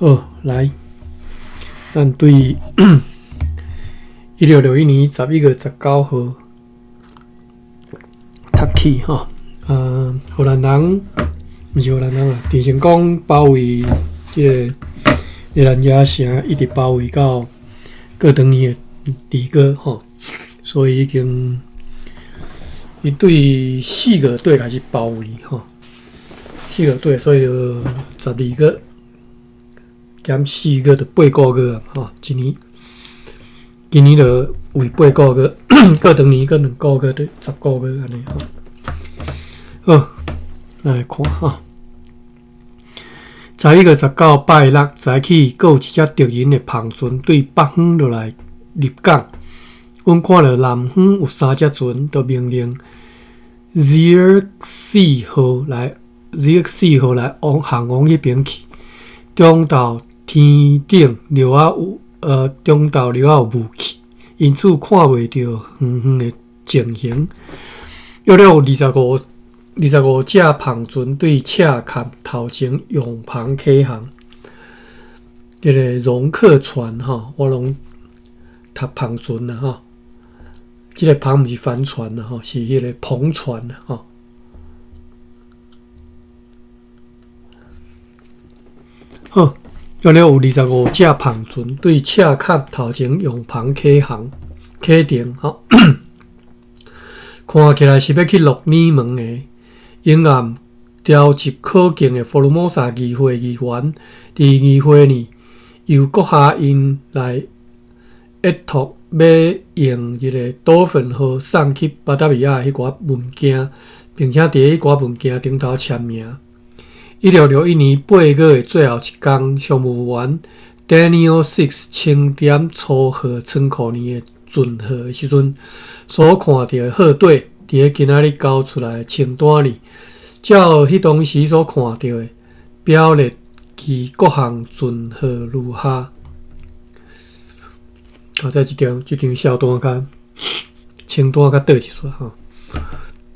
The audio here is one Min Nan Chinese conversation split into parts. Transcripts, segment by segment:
好，來，咱對1661年11月19號讀起吼。荷蘭人毋是荷蘭人啊，鄭成功包圍這个熱那亞城，一直包圍到過長年的離歌吼，所以已經伊對4月底開始包圍吼，4月底，所以就12月減四月就8個月啊，吼，一年，今年就為八個月，過長年閣2個月，就10個月按呢吼。好，來看吼。11月19拜六早起，閣有一隻敵人的帆船對北方落來入港。阮看著南方有三隻船，就命令 Zierikzee 號來 Zierikzee 號來往航往彼邊去。中晝天頂著猶有中晝著猶有霧氣，因此看袂著遠遠的情形。約略有25隻帆船對赤崁頭前用帆啟航，這个戎克船吼，我攏讀帆船啦吼。這个帆毋是帆船啦吼，是彼个篷船啦吼。好，約略有25隻帆船對赤崁頭前用帆啟航啟程吼。看起來是欲去鹿耳門的。永暗召集可敬的福爾摩沙議會議員，佇議會裡由閣下𪜶來約託欲用這个多芬號送去巴達維亞的彼寡物件，並且佇彼寡物件頂頭簽名。1661年8月的最後一工，商務員 Daniel Six 清點粗貨倉庫裡的存貨的時陣，所看著的貨底，佇咧今仔日交出來的清單裡，照彼當時所看著的表列其各項存貨如下。啊，在這張小單較清單較短一撮吼。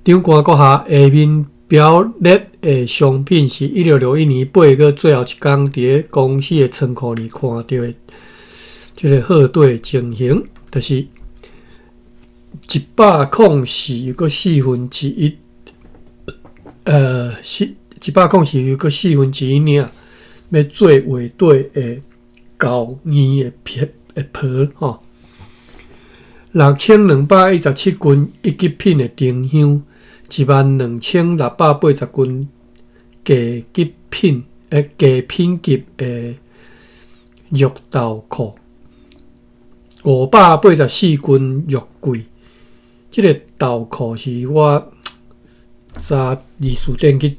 長官閣下，下面表列的商品是1661年8月最後一工佇咧公司的倉庫裡看著的這个貨底情形，就是。一百空四又閣四分之一，四一百空四又閣四分之一領，欲做畫底的厚硬的皮的皮吼。6217斤一級品的丁香，12680斤低品級的肉豆蔻，584斤肉桂。這个豆蔻是我查字辭典去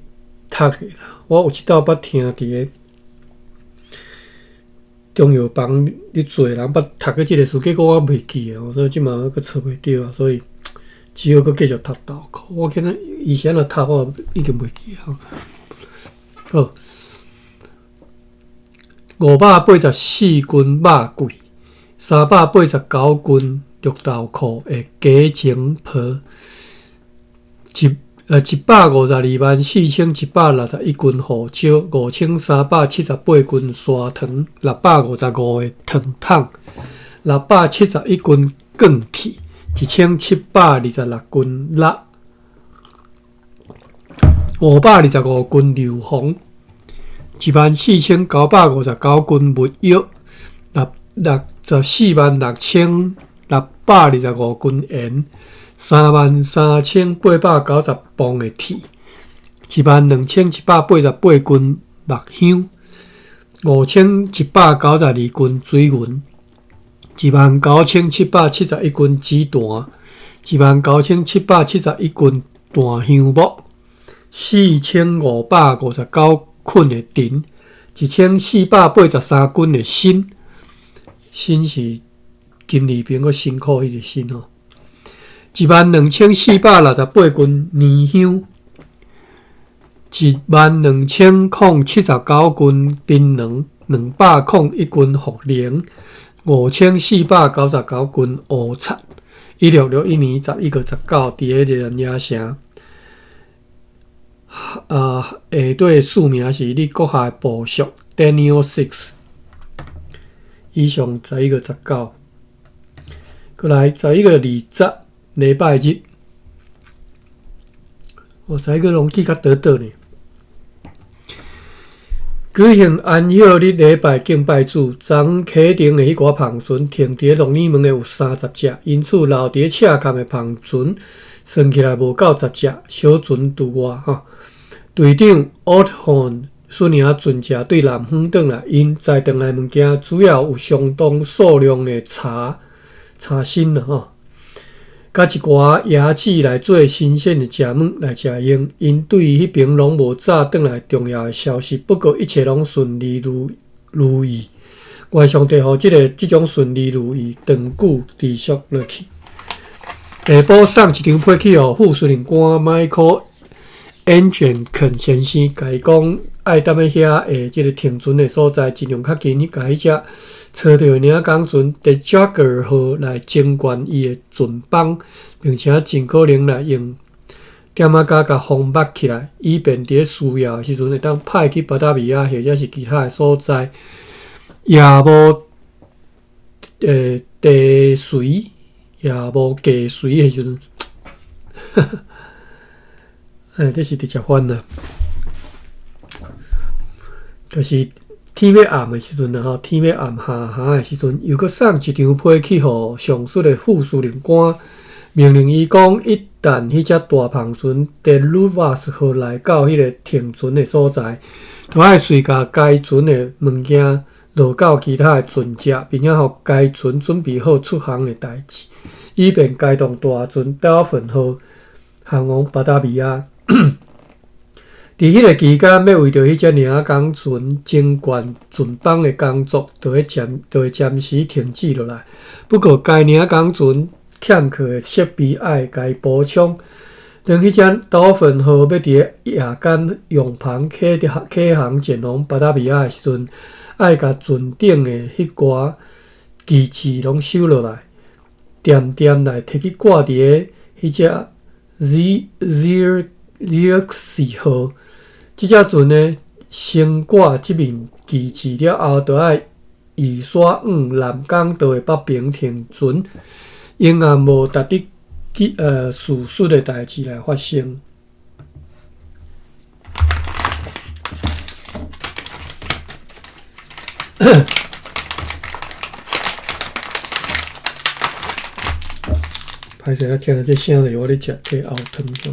讀的啦。我有一道捌聽佇个中藥房咧做人捌讀過這个詞，結果我袂記啊，所以這馬閣揣袂著啊，所以只好閣繼續讀豆蔻。我今仔以前若讀我已經袂記啊。好，584斤肉桂，389斤綠豆蔻的加成皮，1524161斤胡椒，5378斤砂糖，655个糖桶，671斤鋼鐵，1726斤蠟，525斤硫磺，14959斤沒藥，646625斤鹽，33890磅的鐵，12188斤木香，5192斤水銀，19771斤紫檀，19771斤檀香木，4559捆的藤，1483斤的鋅，鋅是金字邊閣辛苦彼个辛吼，12468斤年香，12079斤檳榔，201斤茯苓，5499斤烏贼。1661年11月19，佇咧熱那亞城，下底署名是你閣下的部屬 Daniel Six。以上11月19，閣來11月20，禮拜日。哦，十一月攏記較倒倒呢。舉行安息日禮拜敬拜主，昨啟程的彼寡帆船停佇咧鹿耳門的有30隻，因此留佇咧赤崁的帆船算起來無夠十隻，小船除外吼。隊長奧特漢率領船隻對南方轉來，𪜶載轉來物件主要有相當數量的茶、茶芯啦吼，佮一寡椰子來做新鮮的食物來食用。𪜶對彼爿攏無載轉來重要的消息，不過一切攏順利如如意。願上帝予這个這種順利如意長久持續落去。下晡送一張批去予副司令官 Michael Angelken 先生，共伊講愛踮咧遐的這个停船的所在，盡量較緊去共彼隻操著領港船 De Jager 號來增援伊的船幫，並且盡可能來用點仔膠共封密起來，以便佇咧需要的時陣會當派去巴達維亞或者是其他的所在。也無地隨，也無地隨的時陣，這是直接翻啦。就是天欲暗的時陣啦吼，天欲暗下下的時陣，又閣送一張批去予上述的副司令官，命令伊講，一旦彼隻大帆船德魯瓦斯號來到彼個停船的所在，就愛隨共該船的物件落到其他的船隻，並且予該船準備好出航的代誌，以便開動大船 Dolphin 號航往巴達維亞。佇彼个期間，欲為著彼隻領港船增援船幫的工作，就會暫時停止落來。不過，該領港船欠缺的設備愛共伊補充。當彼隻島份號欲佇咧夜間用帆啟航前往巴達維亞的時陣，愛共船頂的彼寡旗幟攏收落來，恬恬來提去掛佇咧彼隻 Zeerksee 號。這隻船呢，升掛這面旗幟了後，就愛預徙往南港道的北爿停船，永遠無值得事實的代誌來發生。歹勢，我聽著這聲就是我咧食這喉糖吼。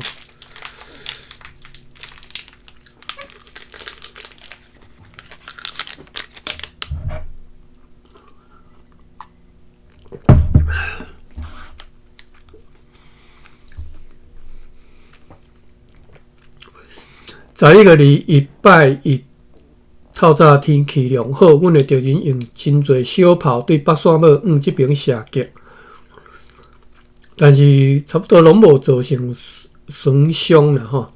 11月21拜一透早天氣良好，阮的敵人用真濟小炮對北山堡向這爿射擊，但是差不多攏無造成損傷啦吼。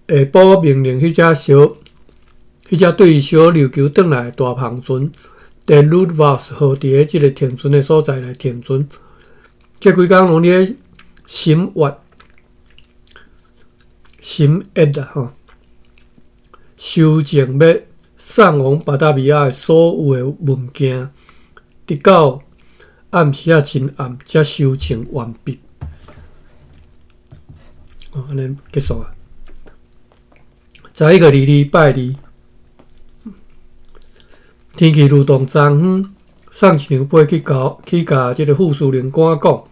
下晡命令彼隻對小琉球轉來的大帆船德魯瓦斯號佇咧這个停船的所在來停船，這幾工攏佇咧審閱。審閱啦吼，修正欲送往巴達維亞的所有的文件，直到暗時仔真暗才修正完畢。哦，按呢結束啊。11月22拜二，天氣愈動昨昏，送一張批去交去共這个副司令官講，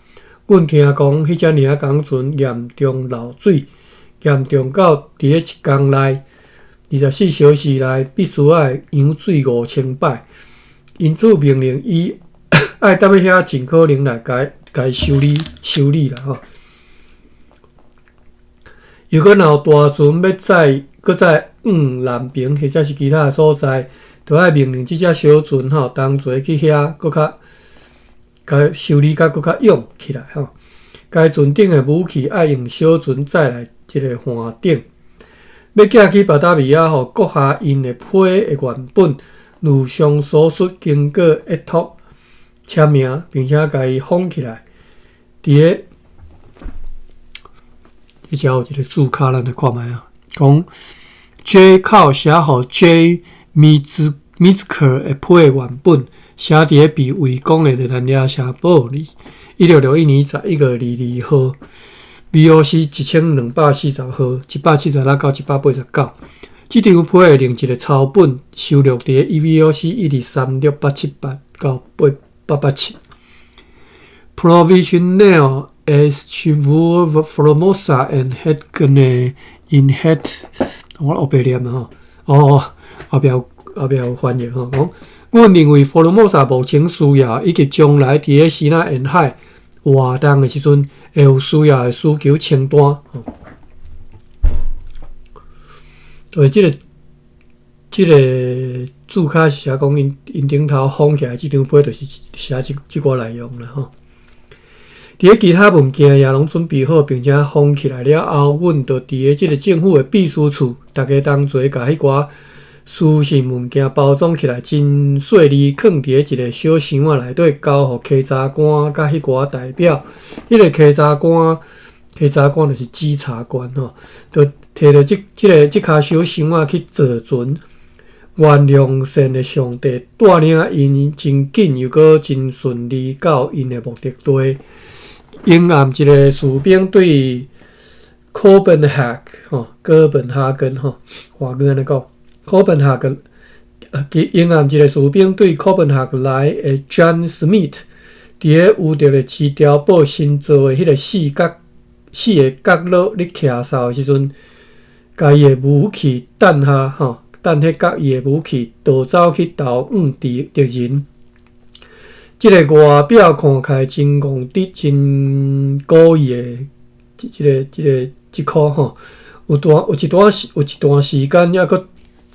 阮聽講彼隻領港船嚴重漏水。嚴重到佇咧一工內，24小時內必須愛揚水5000擺。因此命令伊愛踮咧遐盡可能來共伊修理修理啦吼。如果若有大船欲載閣再往南爿或者是其他的所在，就愛命令這隻小船吼同齊去遐閣較共修理甲閣較勇起來吼。該船頂的武器愛用小船載來。這个帆頂，欲寄去巴達維亞，予閣下𪜶的批的原本，如上所述，經過約託簽名，並且共伊封起來。佇咧，這遮有一个字卡，咱來看覓啊。講 J 靠寫予 J 米茲 Minsker 的批原本寫佇咧被圍攻的熱那亞城堡裡，1661年11月22號，VOC 1240號，176到189。這張批的另一个抄本收錄佇咧 EVOC 1236878到8887。Provisioneel Archief Formosa en het in het，我烏白念吼，哦，後壁後壁有翻譯吼，講阮認為福爾摩沙目前需要，以及將來佇咧支那沿海活動的時陣，會有需要的需求清單。所以這個註卡是寫講𪜶𪜶頂頭封起來，這張批就是寫這這寡內容啦吼。佇咧其他物件也攏準備好，並且封起來了後，阮就佇咧這个政府的秘書處，逐家同齊共彼寡書信物件包裝起來，真細膩，囥佇咧一個小箱仔內底，交予稽查官佮彼寡代表。彼個稽查官，稽查官就是稽查官吼，就提著這個這跤小箱仔去坐船。原諒善的上帝帶領𪜶真緊又閣真順利到𪜶的目的地。英暗一个士兵對哥本哈吼，哥本哈根吼，華語按呢講，哥本哈根，英暗一个士兵對哥本哈根來的 John Smith，佇咧烏德勒市碉堡新造的彼个四个角落咧徛哨的時陣，共伊的武器彈下吼，彈彼角伊的武器逃走去投向敵人。這个外表看起來真戇直、真古意的這個這箍吼，有一段時間，猶閣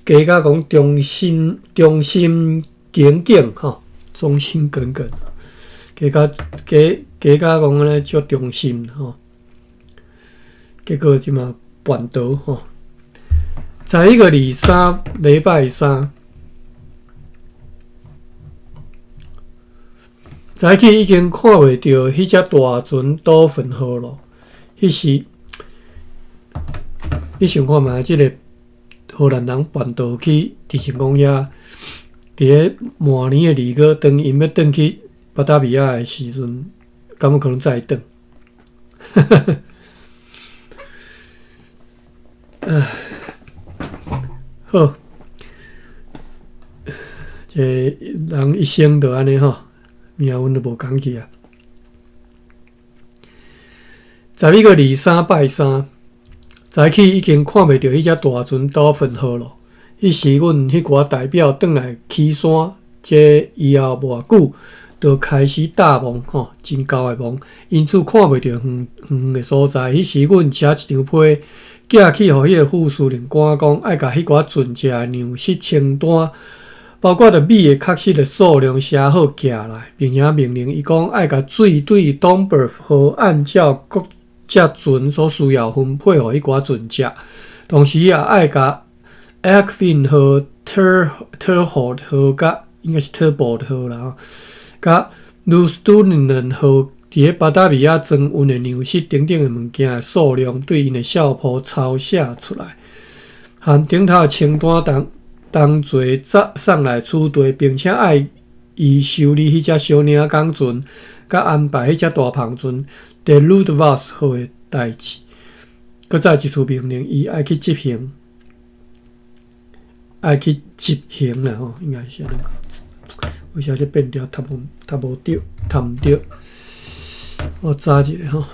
加甲講忠心耿耿吼，忠心耿耿，加甲講按呢足忠心吼，結果這馬叛逃吼。11月23，禮拜三。早起已經看袂著彼隻大船島份號囉。彼時，你想看覓？這个荷蘭人叛逃去鄭成功遐，佇咧滿年的二月，當𪜶欲轉去巴達維亞的時陣，敢有可能再轉？唉，好，這人一生就按呢吼。命運都無仝去啊！11月23拜三，早起已經看袂著彼隻大船島份號囉。彼時，阮彼寡代表轉來起山，這以後無偌久，就開始大霧吼，真厚的霧，因此看袂著遠遠的所在。彼時，阮寫一張批，寄去予彼個副司令官講，愛共彼寡船隻的糧食清單，包括著米的確實的數量寫好寄來，並且命令伊講愛共水對東北號按照各隻船所需要分配予彼寡船隻，同時也愛共 Alkvin 號、Terholt 號佮應該是 Turbot 號啦吼，佮 Rustunen 號佇咧巴達維亞裝運的糧食等等的物件的數量，對𪜶的哨鋪抄寫出來，含頂頭的清單同齊送來此地，並且愛伊修理彼隻小領港船，佮安排彼隻大帆船 De Rudvas 號的代誌。閣再一次命令伊愛去執行，愛去執行啦吼，應該是按呢講。為啥這變調讀無對，讀毋對？我查一下吼。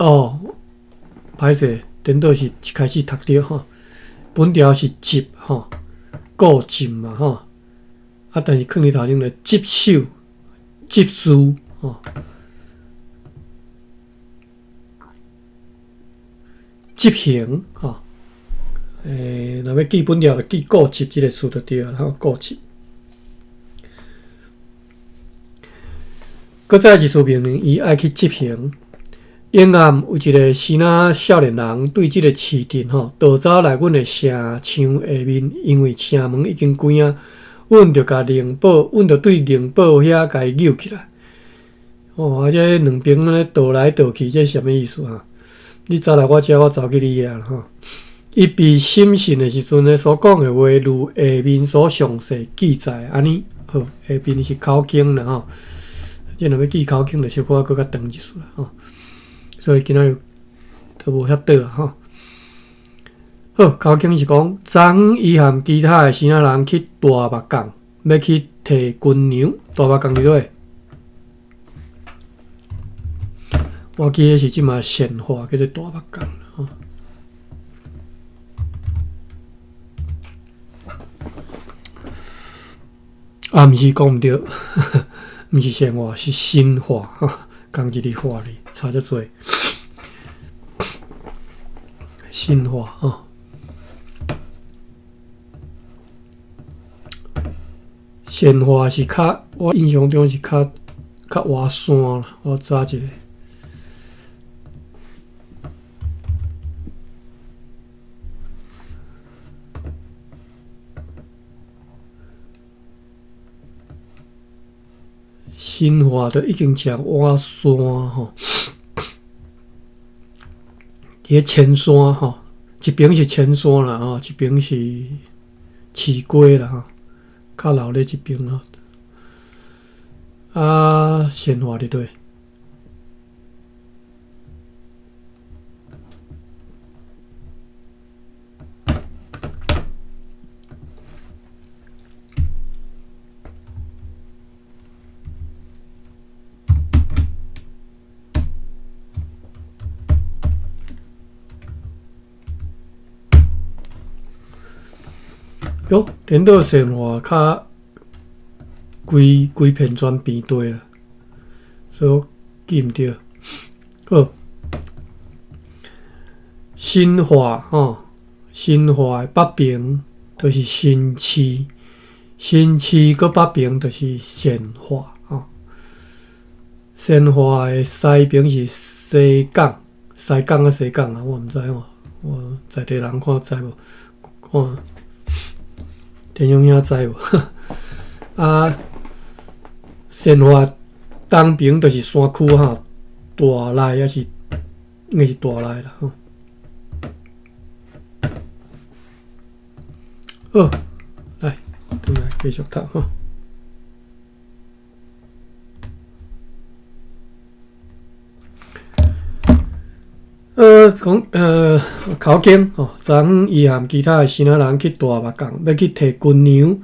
哦，歹勢，顛倒是一開始讀著吼，本條是執吼，固執嘛吼，啊，但是囥佇頭前咧執守、執事吼，執行吼，若欲記本條就記固執這个詞就對了吼，固執。閣再一次命令伊愛去執行。永暗有一个支那少年人對這个市鎮吼逃走來阮的城牆下面，因為城門已經關啊。阮就共靈寶，阮就對靈寶遐共伊搝起來。哦，啊，這兩邊按呢倒來倒去，這是啥物意思啊？你走來我遮，我走去你遐啦吼。伊被審訊的時陣咧，所講的話，如下面所詳細記載按呢。好，下面是口經啦吼。這若欲記口經，就小可閣較長一絲啦吼。所以今仔日都無遐短啊吼。好，口經是講，昨昏伊和其他的支那人去大目港，欲去提軍糧。大目港佇佗位？我記得是這馬善化叫做大目港吼。啊，毋是講毋對，毋是善化，是新化吼，仝一个化字，差遮濟。新化吼，善化是較，我印象中是較較倚山啦，我查一下。新化都已經誠倚山吼，佇咧前山吼，一邊是前山啦吼，一邊是市街啦吼，較老咧這邊吼。啊，善化佇佗？喲，顛倒善化較規規片全平地啦，所以我記毋著。好，新化吼，新化的北邊就是新市，新市閣北邊就是善化吼。善化的西邊是西港，西港抑西港啊，我毋知吼，我在地人看知無？看田雄兄知無？啊，善化東邊就是山區吼，大內抑是應該是大內啦吼。好，來，轉來繼續讀吼。講口經吼，昨昏伊和其他的支那人去大目港，欲去提軍糧，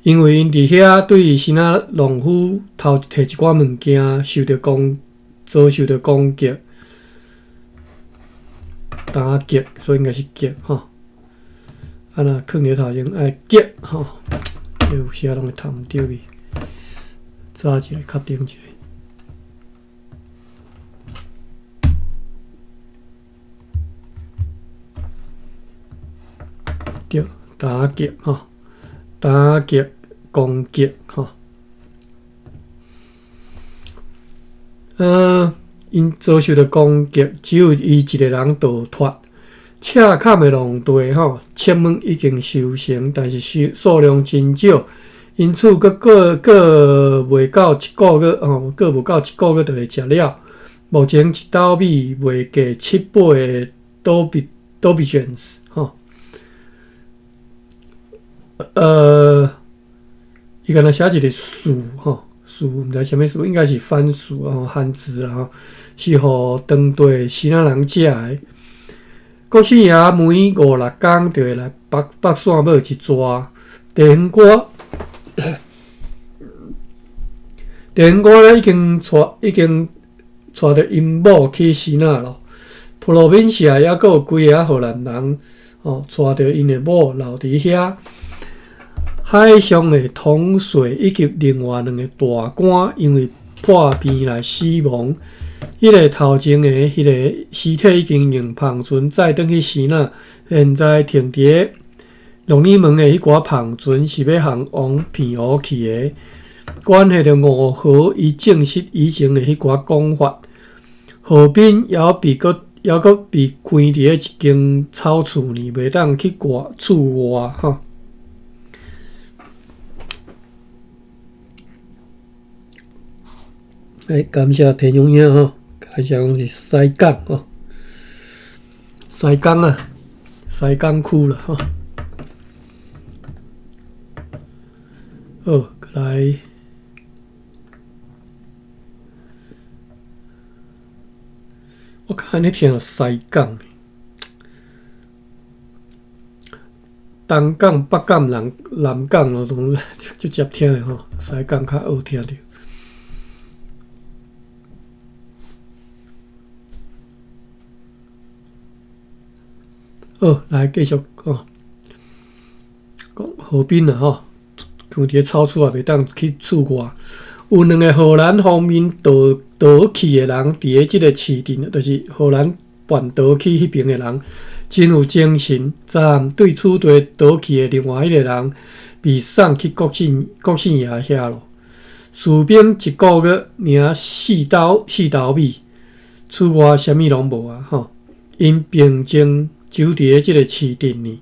因為𪜶佇遐對支那農夫偷提一寡物件，受著攻遭受著攻擊、打擊，所以應該是擊吼。啊，若囥佇頭前愛擊吼，這有時仔攏會讀毋著去，查一下確定一下。對，打擊吼，打擊攻擊吼。𪜶遭受著攻擊，只有伊一个人逃脫。赤崁的農地吼，粟米已經收成，但是數數量真少，因此閣過過袂到一个月吼，過無夠一个月就會食了。目前一斗米賣價七八個多幣多幣錢吼。伊敢若寫一个數吼，數毋知啥物數，應該是番薯吼，番薯啦吼，是予當地支那人食的。國姓爺每五六工就會來縛縛線帽一逝。地黃瓜，地黃瓜咧已經帶已經帶著𪜶某去支那咯。普羅民社猶閣有幾个荷蘭人吼，帶著𪜶的某留佇遐。海上的統帥以及另外兩个大官，因為破病來死亡。彼个頭前的彼个屍體已經用帆船載轉去支那，現在停佇咧鹿耳門的彼寡帆船是欲予王騙烏去的。關係著吳和伊證實以前的彼寡講法。何斌猶被閣猶閣被關佇咧一間草厝呢，袂當去外厝外吼。欸，感謝田雄兄吼，感謝講是西港吼，西港啊，西港區啦吼。好，來，我較按呢聽西港。東港、北港、南南港咯，攏足捷聽的吼，西港較好聽著。好，來繼續講，講河邊啦吼，像佇咧草厝也袂當去厝外。有兩个荷蘭方面逃逃去的人，佇咧這个市鎮，就是荷蘭叛逃去彼爿的人，真有精神。昨暗對此地逃去的另外彼个人，被送去國姓國姓爺遐咯。士兵一个月領四斗四斗米，此外啥物攏無啊！吼，𪜶平靜就佇咧這个市鎮呢。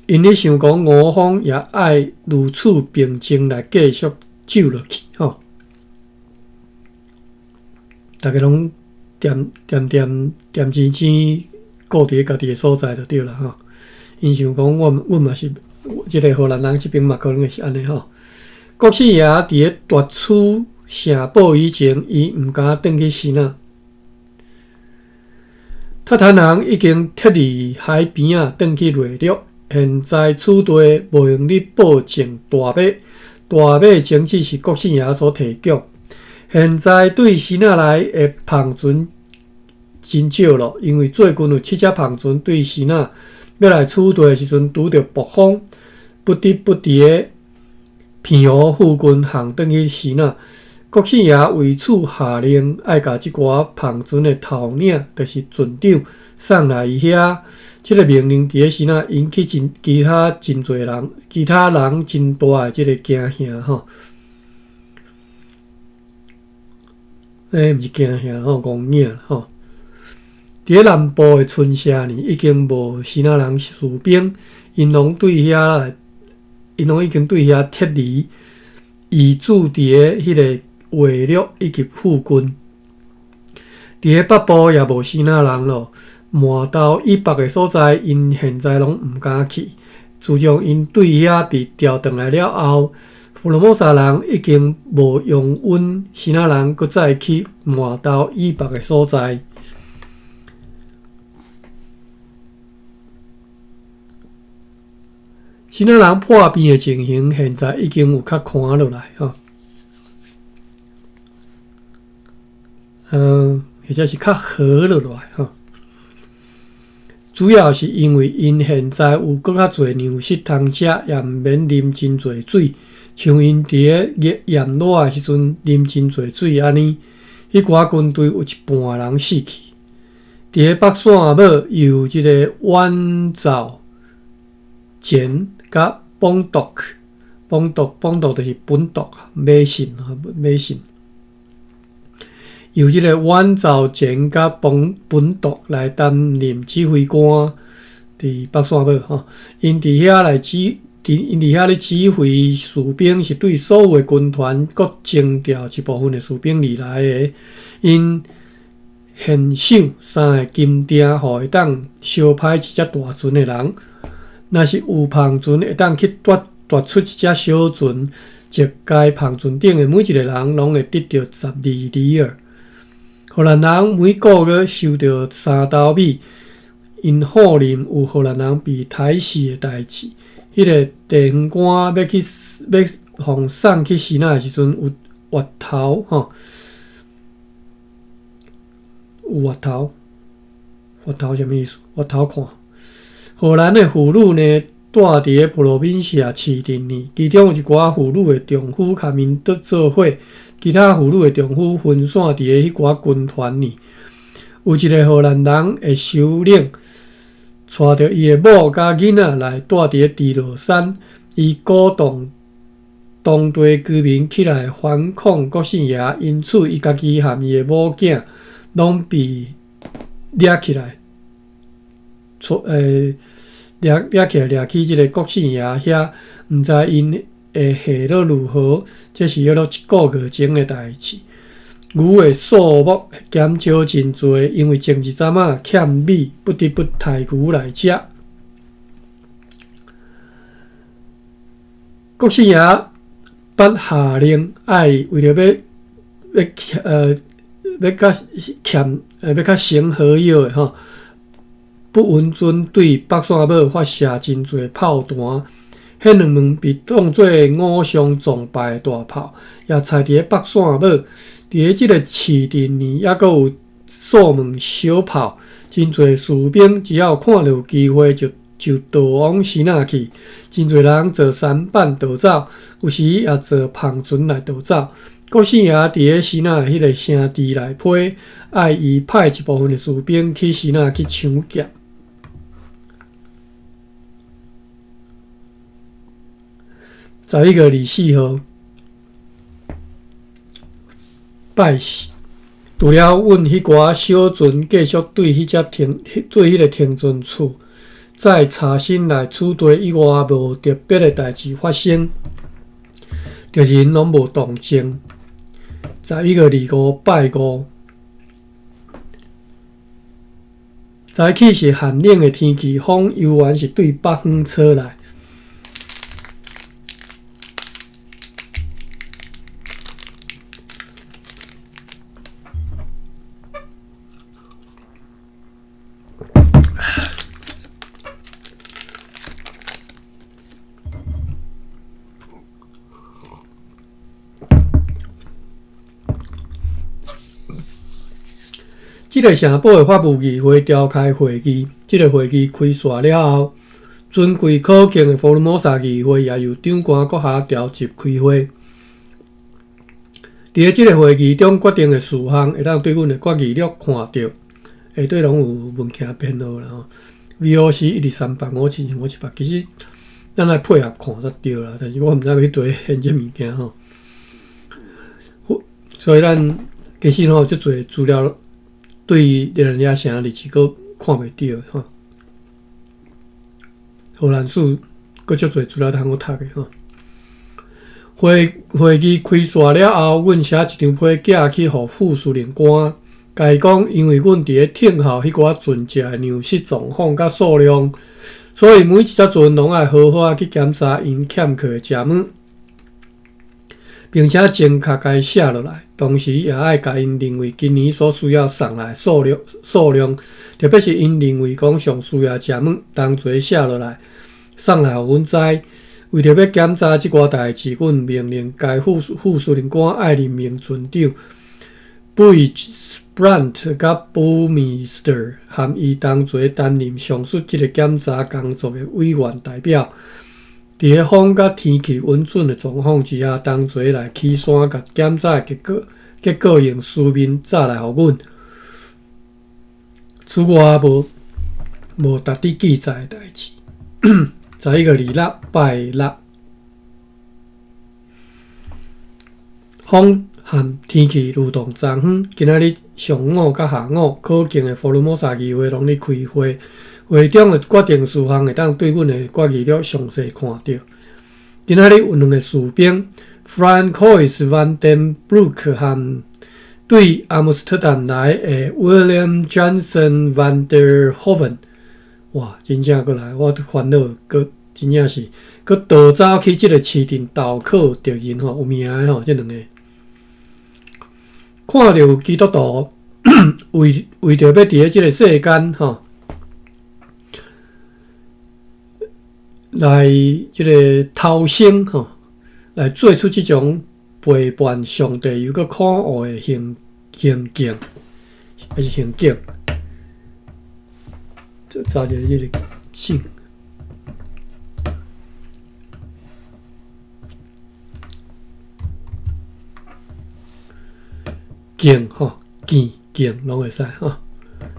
𪜶咧想講，吳方也愛如此平靜來繼續守落去，吼。逐家攏恬恬恬恬靜靜顧佇咧家己的所在就對啦，吼。𪜶想講，阮阮嘛是這个荷蘭人這爿嘛，可能會是按呢吼。國姓爺佇咧奪取城堡以前，伊毋敢轉去支那。韃靼人已經撤離海邊仔，轉去內陸。現在此地無閒咧播種大麥，大麥種子是國姓爺所提供。現在對支那來的帆船真少咯，因為最近有七隻帆船對支那欲來此地的時陣拄著暴風，不得不佇咧澎湖附近航轉去支那。國姓爺為此下令，愛共這寡帆船的頭領，就是船長，送來伊遐。這个命令佇咧支那引起真其他真濟人，其他人真大的這个驚嚇吼。欸，毋是驚嚇吼，戇影吼。佇咧南部的村社呢，已經無支那人士兵，𪜶攏對遐來，𪜶攏已經對遐撤離，移駐佇咧彼个外陸以及附近。佇咧北部也無支那人咯。饃頭以北的所在，𪜶現在攏毋敢去。自從𪜶對遐被調轉來了後，福爾摩沙人已經無容允支那人閣再去饃頭以北的所在。支那人破病的情形，現在已經有較寬落來吼。嗯，或者是較好落來吼。主要是因為𪜶現在有閣較濟糧食通食，也毋免啉真濟水，像𪜶佇咧熱炎熱的時陣啉真濟水按呢。彼寡軍隊有一半人死去。佇咧北線尾由這个遠造前佮本篤，本篤本篤就是本篤，迷信迷信。由這个遠造前佮本本篤來擔任指揮官，佇北線尾吼，𪜶佇遐來指，𪜶佇遐咧指揮士兵，是對所有的軍團閣徵調一部分的士兵而來的。𪜶獻賞三个金鈿，予會當相歹一隻大船的人。若是有帆船會當去奪奪出一隻小船，則該帆船頂的每一个人攏會得著十二里爾。荷蘭人每个月收著三斗米，𪜶否認有荷蘭人被刣死的代誌。彼个地方官欲去欲予送去支那的時陣，有越頭吼，有越頭，越頭啥物意思？越頭看。荷蘭的婦女呢，住佇咧普羅賓西亞市鎮呢，其中有一寡婦女的丈夫共𪜶做伙，其他婦女的丈夫分散佇咧彼寡軍團呢。有一个荷蘭人的首領，帶著伊的某佮囡仔來住佇咧豬落山，伊鼓動當地居民起來反抗國姓爺，因此伊家己和伊的某囝攏被掠起來，掠掠起來掠去這个國姓爺遐，毋知𪜶 的下落如何？這是約莫一個月前的代誌。牛的數目減少真濟，因為前一陣仔欠米，不得不刣牛來食。國姓爺捌下令，愛為著欲欲呃欲較欠欲較省火藥的吼，不允准對北山堡發射真濟炮彈。彼兩門被當做偶像崇拜的大炮，也採佇咧北山堡。佇咧這个市鎮呢，猶閣有數門小炮。真濟士兵只要看著有機會就就逃往支那去。真濟人坐舢板逃走，有時也坐帆船來逃走。國姓爺佇咧支那彼个城池內批，愛伊派一部分的士兵去支那去搶劫。11月24號，拜四。除了阮彼寡小船繼續對彼隻停，對彼个停船處再查詢來取地以外，無特別的代誌發生，敵人攏無動靜。11月25拜五，早起是寒冷的天氣，風猶原是對北方吹來。這个城堡的法務議會召開會議，這个會議開煞了後，尊貴可敬的福爾摩沙議會也由長官閣下召集開會。佇咧這个會議中決定的事項，會當對阮的決議錄看著，下底攏有物件編號啦吼。VOC 123857578，其實咱來配合看才對啦，但是我毋知欲去佗現這物件吼。所以咱其實吼，足濟資料對熱那亞城日子閣看袂著吼。荷蘭史閣足濟資料通好讀的吼。會會議開煞了後，阮寫一張批寄去予副司令官，共伊講，因為阮佇咧聽候彼寡船隻的糧食狀況佮數量，所以每一隻船攏愛好好仔去檢查𪜶欠缺的食物，並且正確共伊寫落來。同時也愛共𪜶認為今年所需要送來數量數量，特別是𪜶認為講上需要食物，同齊寫落來送來予阮知。為著欲檢查這寡代誌，阮命令該副副司令官愛任命船長貝斯布蘭特佮布米斯特含伊同齊擔任上述這个檢查工作的委員代表。佇咧風佮天氣允准的狀況之下，同齊來起山共檢查的結果，結果用書面載來予阮。此外，無無值得記載的代誌。11月26拜六，風和天氣如同昨昏，今仔日上午佮下午，可敬的福爾摩沙議會攏咧開會，會中的決定事項會當對阮的決議錄詳細看著。今仔日有兩個士兵，Francois van den Broek 和對阿姆斯特丹來的 William Johnson van der Hoeven。哇！真正閣來，我煩惱閣真正是閣逃走去這个市鎮投靠敵人吼，有名的吼，這兩個看著有基督徒為為著欲佇咧這个世間吼來這个逃生吼，來做出這種背叛上帝又閣可惡的行行徑，抑是行徑。查一下這个徑，徑吼，徑徑攏會使吼，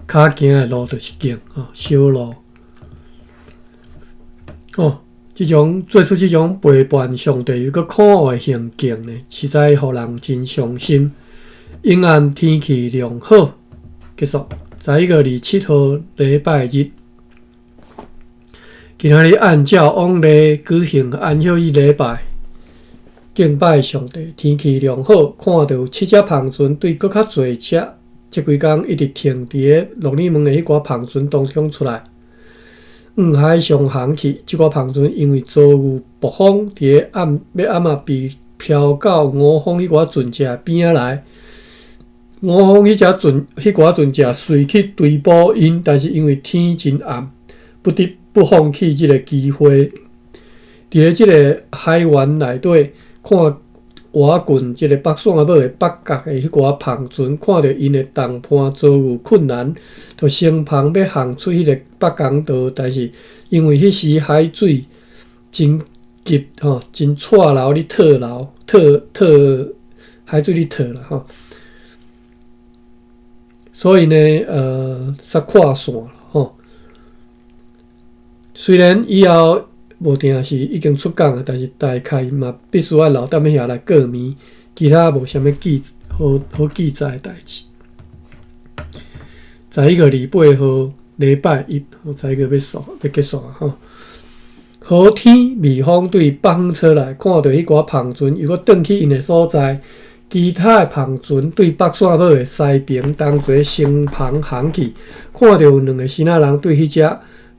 跤行的路就是徑吼，小路。哦，這種做出這種背叛上帝又閣可惡的行徑呢，實在予人真傷心。陰暗天氣良好，結束。11月27號禮拜日，今仔日按照往例舉行安息日禮拜。敬拜上帝。天氣良好，看著有七隻帆船對閣較濟隻，這幾工一直停佇咧鹿耳門的彼寡帆船當中出來，往海上航去。這寡帆船因為遭遇暴風，佇咧暗欲暗仔被飄到五方彼寡船隻邊仔來。五方彼隻船，彼寡船隻隨去追捕𪜶，但是因為天真暗，不得不放棄這個機會。佇咧這個海灣內底，看倚近這個北線尾的北角的彼寡帆船，看著𪜶的同伴遭遇困難，就升帆欲航出彼個北江道，但是因為彼時海水真急吼，真掣流咧退流，退退海水咧退啦吼。所以呢，煞跨線吼。雖然以後無定是已經出港啊，但是大概嘛必須愛留踮遐來過暝，其他無啥物記好好記載的代誌。11月28號禮拜一，十一月欲煞欲結束啊吼。好天微風對北方吹來，看著彼寡帆船又閣轉去𪜶的所在。其他的帆船對北線尾的西爿同齊升帆航去，看著有兩个支那人對彼隻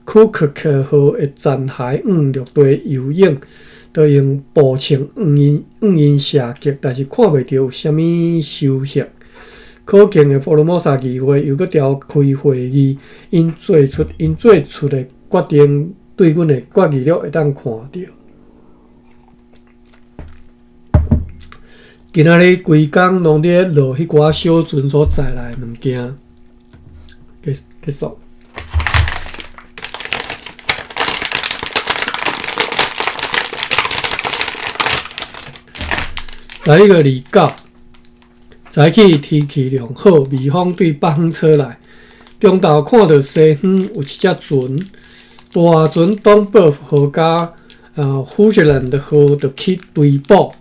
庫克克號的殘骸往陸地游泳，就用步槍向𪜶射擊，但是看袂著有啥物收穫。可敬的福爾摩沙議會又閣召開會議，𪜶做出的決定，對阮的決議錄會當看著。今仔日規工攏佇咧落彼寡小船所載來的物件，結結束。11月29，早起天氣良好，微風對北方吹來。中晝看著西方有一隻船，大船東伯號佮富士蘭的號就去追捕。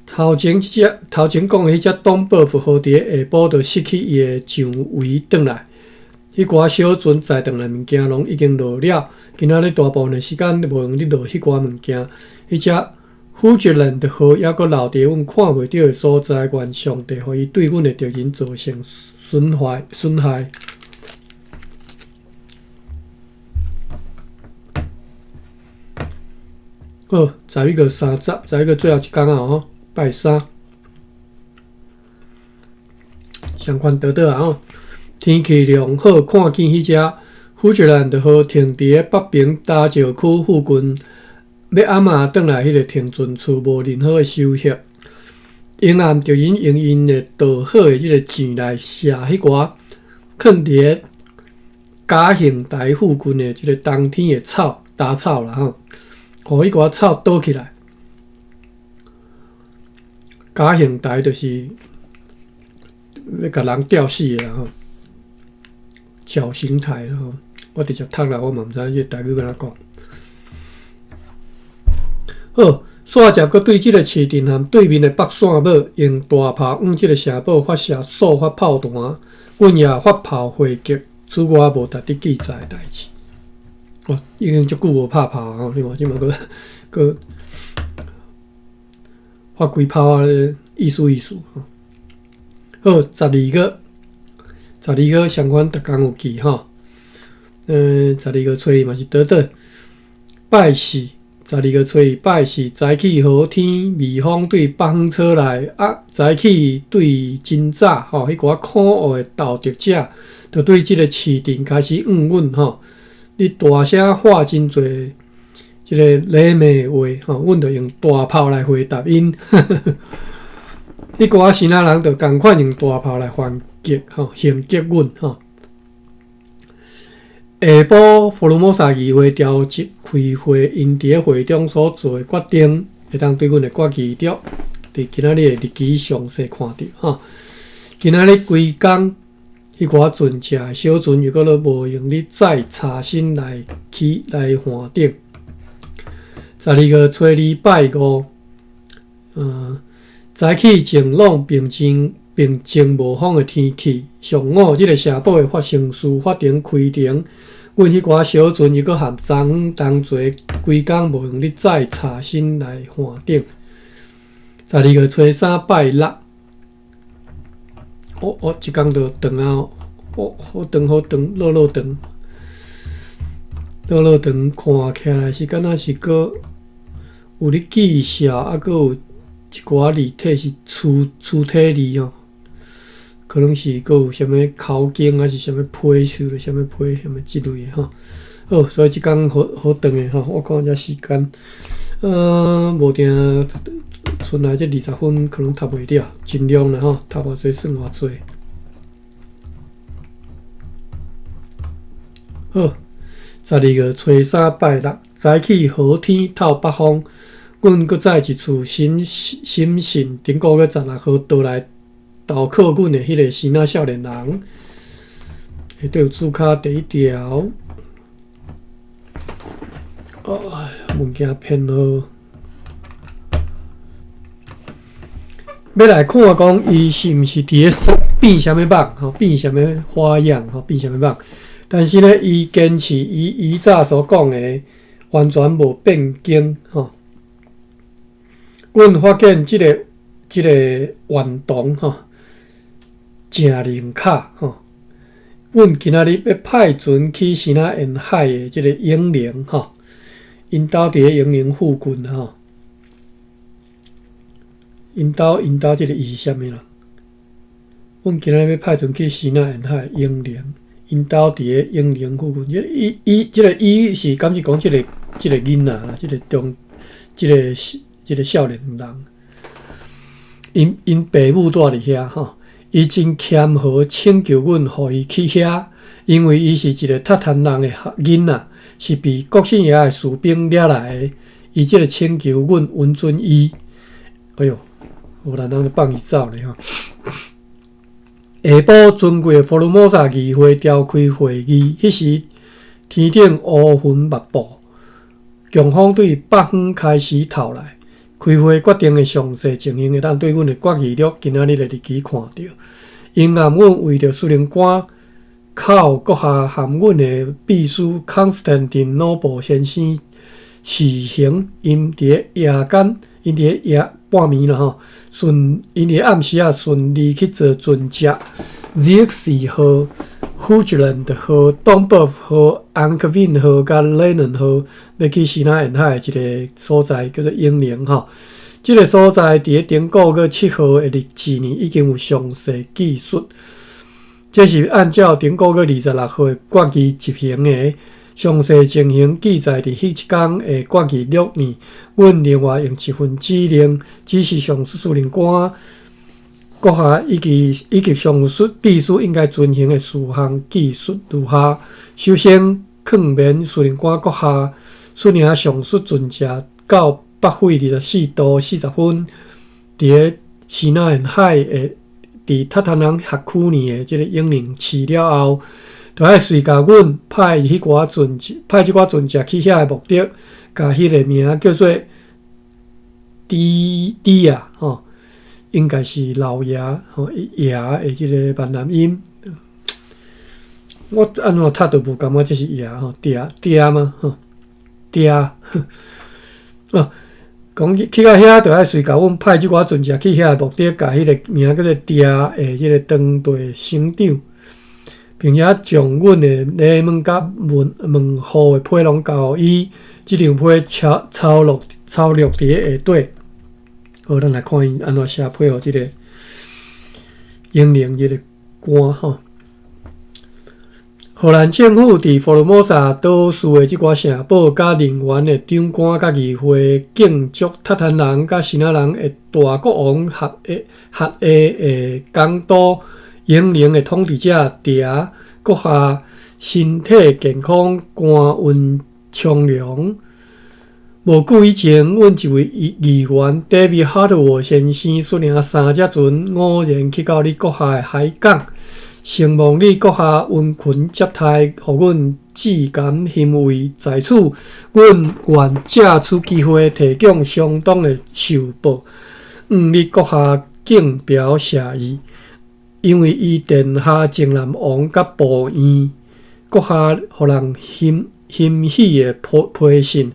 頭前這隻頭前講的彼隻東伯號佇咧下晡就失去伊的上位轉來。彼寡小船載轉來物件攏已經落了，今仔日大部分的時間無閒咧落彼寡物件。彼隻富士蘭的號猶閣留佇阮看袂著的所在，願上帝予伊對阮的敵人造成損壞損害。好，11月30，十一月最後一工啊吼，拜三，相款倒倒啊吼。天氣良好，看見彼隻富士蘭的號停佇咧北平大石區附近，欲暗仔轉來彼個停船處，無任何的收穫。陰暗敵人用𪜶的導好的這个箭來射彼寡囥佇咧嘉興台附近的這个冬天的草雜草啦吼，予彼寡草倒起來。絞刑台就是欲共人吊死的啦吼，絞刑台啦吼。我直接讀啦，我嘛毋知影這個台語欲按怎講。好，煞接閣對這个市鎮和對面的北線尾，用大炮往這个城堡發射數發炮彈，阮也發炮回擊。此外無值得記載的代誌。哦，已經足久無拍炮吼，你看這馬閣閣發幾炮啊，意思意思吼。好，十二月，十二月相關逐工有記吼。12月初一嘛是倒倒拜四，十二月初一拜四，早起好天，微風對北方吹來，啊，早起對真早吼，彼寡可惡的盜賊者，就對這个市鎮開始向阮吼，你大聲喊真濟這个禮貌話吼，阮就用大炮來回答𪜶。彼寡支那人就仝款用大炮來反擊吼，還擊阮吼。下晡，福爾摩沙議會召集開會，𪜶佇咧會中所做的決定，會當對阮的決議錄，佇今仔日的日期詳細看著吼。今仔日規工，彼寡船隻的小船又閣咧無閒咧再查詢來去來岸頂。12月初二拜五，早起晴朗平靜平靜無風的天氣。上午，這个城堡的法成事法庭開庭，阮彼寡小船又閣和昨昏同齊規工無閒咧再查新來換頂。12月初三拜六，我一工就長啊，哦，好長好長，落落長，落落長，看起來是敢若是閣有咧記數，啊，閣有一寡字體是粗粗體字哦，可能是閣有啥物考經，還是啥物批書，啥物批，啥物之類的吼。好，所以這工好好長的吼，我看這時間，無定賰來這20分可能讀袂了，盡量啦吼，讀偌濟算偌濟。好，12月初三拜六，早起好天透北風，阮閣再一次審審訊頂個月16號倒來投靠阮的彼個支那少年人。下底有註卡第一條。哎，物件編號，欲來看講伊是毋是佇咧變啥物夢吼，變啥物花樣吼，變啥物夢？但是呢，伊堅持伊以早所講的，完全無變更吼。阮發現這个這个頑童吼，誠靈巧吼。阮今仔日欲派船去支那沿海的這个永寧吼。𪜶兜佇咧永寧附近吼，𪜶兜𪜶兜這个伊是啥物人？阮今仔日欲派船去支那沿海永寧，𪜶兜佇咧永寧附近。這个伊伊這个伊是敢是講這个這个囡仔啦，這个中這个這个少年人，𪜶𪜶爸母蹛佇遐吼，伊真謙和請求阮予伊去遐，因為伊是一个闕攤人的囡仔。是被國姓爺的士兵掠來的，伊這个請求，阮允准伊。哎喲，有人人就放伊走咧吼。下晡，尊貴的福爾摩沙議會召開會議，彼時天頂烏雲密布，強風對北方開始透來。開會決定的詳細情形，會當對阮的決議錄今仔日的日期看著。因暗阮為著司令官。口閣下含阮的秘書康斯坦丁諾布先生隨行，𪜶佇咧夜間，𪜶佇咧夜半暝啦吼，順𪜶佇咧暗時仔順利去坐船隻，Xerxes 號、Hoogeland 號、東北號、安克文號佮雷能號，欲去支那沿海的一个所在叫做永寧吼。這个所在佇咧頂個月7號的日誌呢，已經有詳細記述。這是按照頂個月26號的決議執行的，詳細情形記載佇彼一工的決議錄內。阮另外用一份指令，指示上述司令官閣下以及以及上述秘書應該遵行的事項記述如下：首先，勸勉司令官閣下率領上述船隻到北緯24度40分，佇咧支那沿海的。佇闕攤人轄區內的這个永寧市了後，就愛隨共阮派彼寡船隻，派這寡船隻去遐的目的，共彼个名叫做豬豬啊，吼，應該是老爺吼，爺的這个閩南音。我按怎讀都無感覺這是爺吼，嗲嗲嗎？吼，嗲。哦。講去去到遐，就愛隨共阮派這寡船隻去遐的目的，共彼个名叫做嗲的這个當地省長，並且將阮的禮物佮文文戶的批攏交予伊。這張批抄抄錄抄錄佇咧下底。好，咱來看伊按怎寫批予這个永寧這个官吼。荷蘭政府佇福爾摩沙島嶼的這寡城堡、佮人員的長官、佮議會建築闕攤人佮支那人的大國王轄下轄下的港都永寧的統治者嗲閣下身體健康、官運昌隆。無久以前，阮一位議員 David Hartwell 先生率領三隻船偶然去到你閣下的海港。承蒙你閣下殷勤接待，予阮至感欣慰。在此，阮願藉此機會提供相當的酬報，向你閣下敬表謝意。因為伊殿下靖南王佮部院閣下予人欣欣喜的批批信。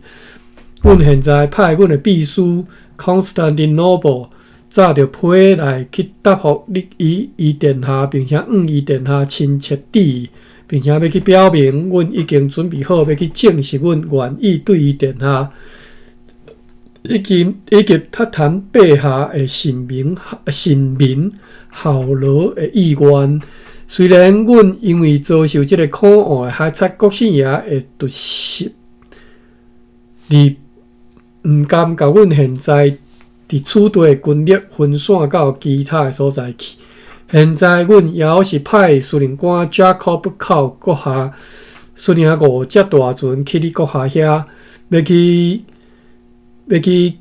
阮現在派阮的秘書 Constantine Noble 紮著批來去答覆你伊伊殿下，並且向伊殿下親切致意，並且欲去表明，阮已經準備好欲去證實阮願意對伊殿下以及塔坦陛下的臣民效勞的意願。雖然阮因為遭受這个可惡的海賊國姓爺的突襲，而毋甘共阮現在佇此地的軍力分散到其他的所在去。現在阮猶是派司令官 Jacob 寇閣下率領五隻大船去你閣下遐，欲去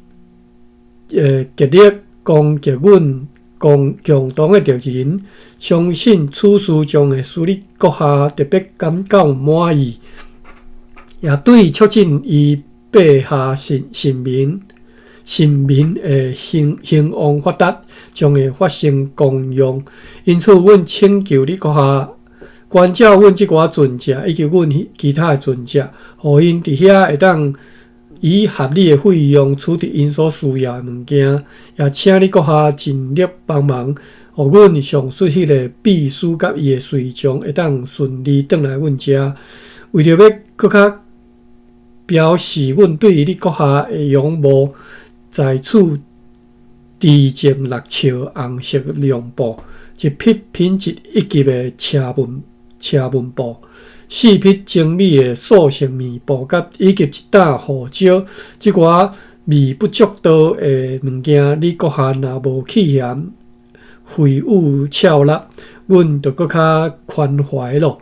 極力攻擊阮共同的敵人。相信此事將會使你閣下特別感到滿意，也對促進伊陛下臣民的興旺發達，將會發生功用。因此，阮請求你閣下關照阮這寡船隻以及阮其他的船隻，予𪜶佇遐會當以合理的費用取得𪜶所需要的物件。也請你閣下盡力幫忙，予阮上述彼个秘書佮伊的隨從會當順利轉來阮遮。為著欲閣較表示阮對你閣下的仰慕，在此致贈6尺紅色絨布，一匹品質一級的車紋布，四匹精美的素色棉布，佮以及一擔胡椒。這寡微不足道的物件，你閣下若無去嫌費予俏力，阮就閣較寬懷囉。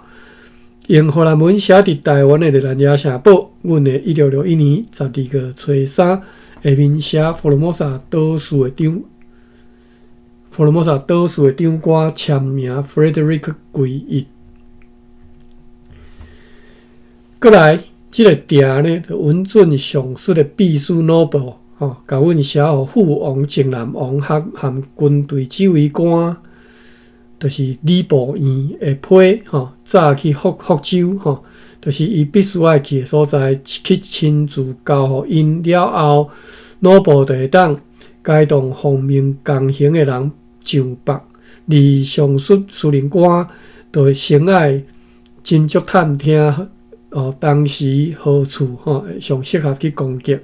用荷蘭文寫佇台灣的熱那亞城堡，阮的1661年12月初三，下面寫福羅摩薩島事的長官簽名 Frederick 歸一。過來，這个牒呢，就允准上述的秘書 Noble 吼，共阮寫予副王、靖南王含軍隊指揮官，就是禮部院的批吼，早去福州吼，就是伊必須愛去的所在，去親自交予𪜶了後，Noble 就會當該動奉命同行的人上北，而上述司令官就會先愛斟酌探聽哦，當時何處吼上適合去攻擊，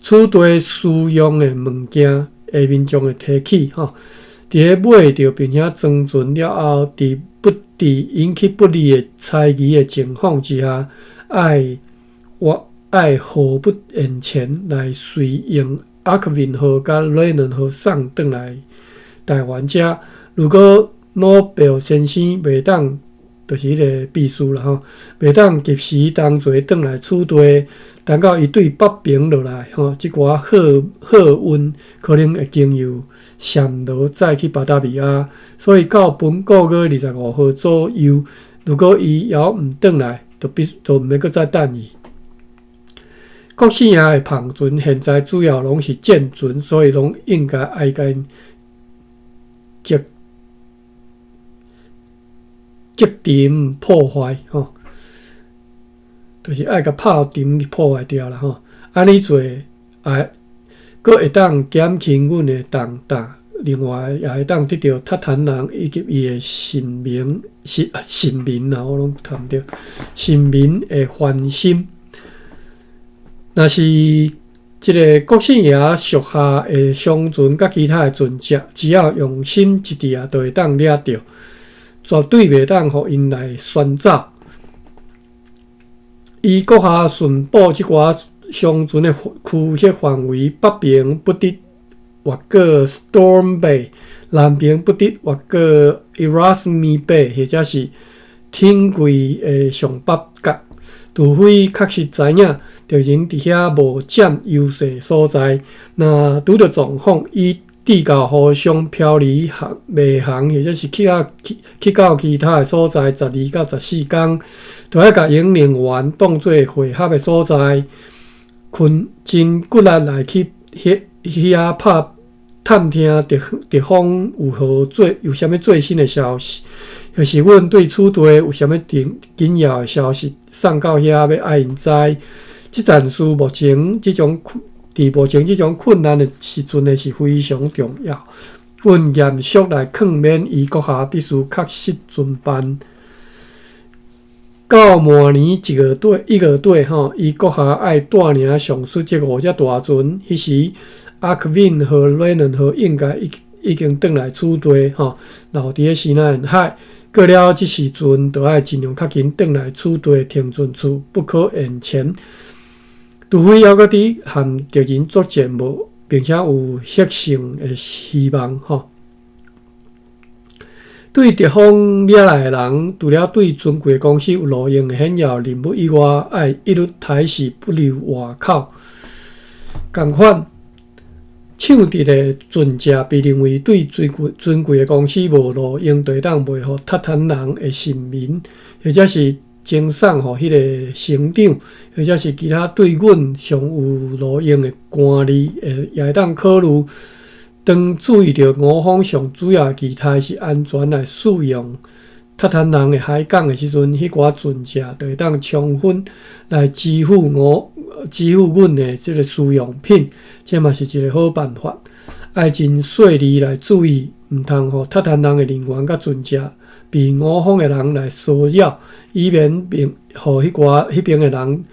此地使用的物件，下面將會提起吼。佇咧買著並且裝船了後，佇不致引起不利的猜疑的情況之下，愛我愛毫不延遲來隨用阿克文號佮雷倫號送轉來台灣遮。如果魯貝先生袂當，就是彼个秘書啦吼，袂當及時同齊轉來此地，等到伊對北爿落來吼，這寡貨運可能會經由暹羅再去巴達維亞，所以到本個月25號左右，如果伊猶毋轉來，就必就毋免閣再等伊。國姓爺的帆船現在主要攏是戰船，所以攏應該愛共𪜶擊沉破壞吼，就是愛共炮沉破壞掉啦吼。按呢做，會閣會當減輕阮的重擔，另外也會當得著塔坦人以及伊的臣民啊，我攏讀毋著，臣民的歡心。若是這个國姓爺屬下的商船佮其他的船隻，只要用心一致啊，就會當掠著，絕對袂當予𪜶來旋走。伊閣下巡捕這寡商船的區域範圍，北爿不得越過 Storm Bay，南爿不得越過 Erasme Bay，或者是天櫃的上北角，除非確實知影敵人佇遐無佔優勢所在。若拄著狀況，以致到互相飄離航袂航，或者是去到其他的所在12到14工，就愛共營人員當做會合的所在，勤真骨力來去遐拍探聽敵方有啥物最新的消息，或是阮對此地有啥物緊要的消息送到遐，欲愛𪜶知。這件事目前這種佇目前這種困難的時陣呢，是非常重要。阮嚴肅來勸勉伊閣下必須確實遵辦。到明年1月底吼，伊閣下愛帶領上述這五隻大船，彼時阿克文號、雷倫號應該已經轉來此地吼，留佇咧西奈沿海。過了這時陣，就愛盡量較緊轉來此地停船處，不可延前。除非猶閣佇和敵人作戰無，並且有獲勝的希望吼。對敵方掠來的人，除了對尊貴公司有路用的顯要任務以外，愛一律刣死不留活口。仝款，搶得的船隻被認為對尊貴尊貴的公司無路用，就會當賣予塔坦人的臣民，或者是贈送予彼個省長，或者是其他對阮上有路用的官吏，也會當考慮。當注意著吳方上主要的期待是安全來使用塔坦人的海港的時陣，彼寡船隻就會當充分來支付阮的這个使用品，這嘛是一个好辦法。愛真細膩來注意，毋通予塔坦人的人員佮船隻被吳方的人來騷擾，以免予彼寡彼邊的人